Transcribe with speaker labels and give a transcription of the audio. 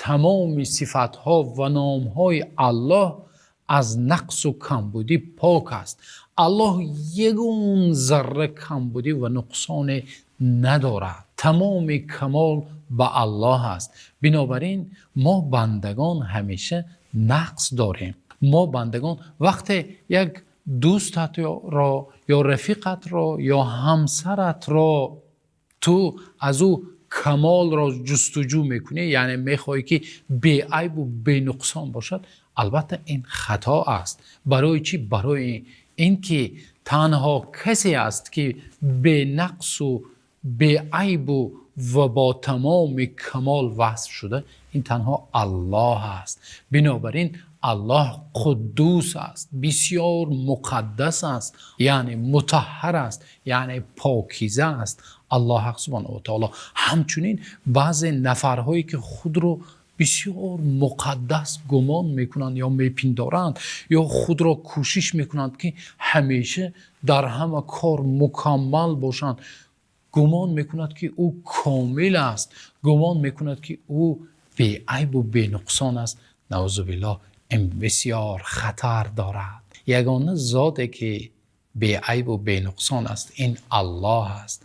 Speaker 1: Тамоми сифатҳо ва номҳои Аллоҳ аз нақсу камбудӣ пок аст. Аллоҳ ягон зарра камбудӣ ва нуқсоне надорад. Тамоми камол ба Аллоҳ аст. Бинобар ин мо бандагон ҳамеша нақс дорем. Мо бандагон вақте як дӯстатро ё рафиқатро ё ҳамсаратро ту аз ӯ камолро ҷустуҷӯ мекунӣ, яъне мехоҳӣ, ки беайб ва бенуқсон бошад, албатта ин хато аст. Барои чӣ? Барои инки танҳо касе аст, ки бенақс ва беайб ва бо тамоми камол васф шуда, ин танҳо Аллоҳ аст. Бинобар ин Аллоҳ Қуддус аст, бисёр муқаддас аст, яъне мутаҳҳар аст, яъне покиза аст. Аллоҳ субҳонаҳу ва таъоло. Ҳамчунин баъзе нафарҳое, ки худро бисёр муқаддас гумон мекунанд ё мепиндоранд ё худро кӯшиш мекунанд, ки ҳамеша дар ҳама кор мукаммал бошанд, гумон мекунад, ки ӯ комил аст, гумон мекунад, ки ӯ беайб ва бенуқсон аст. Наъӯзу биллоҳ, ин бисёр хатар дорад. Ягона зоте, ки беайб ва бенуқсон аст, ин Аллоҳ аст.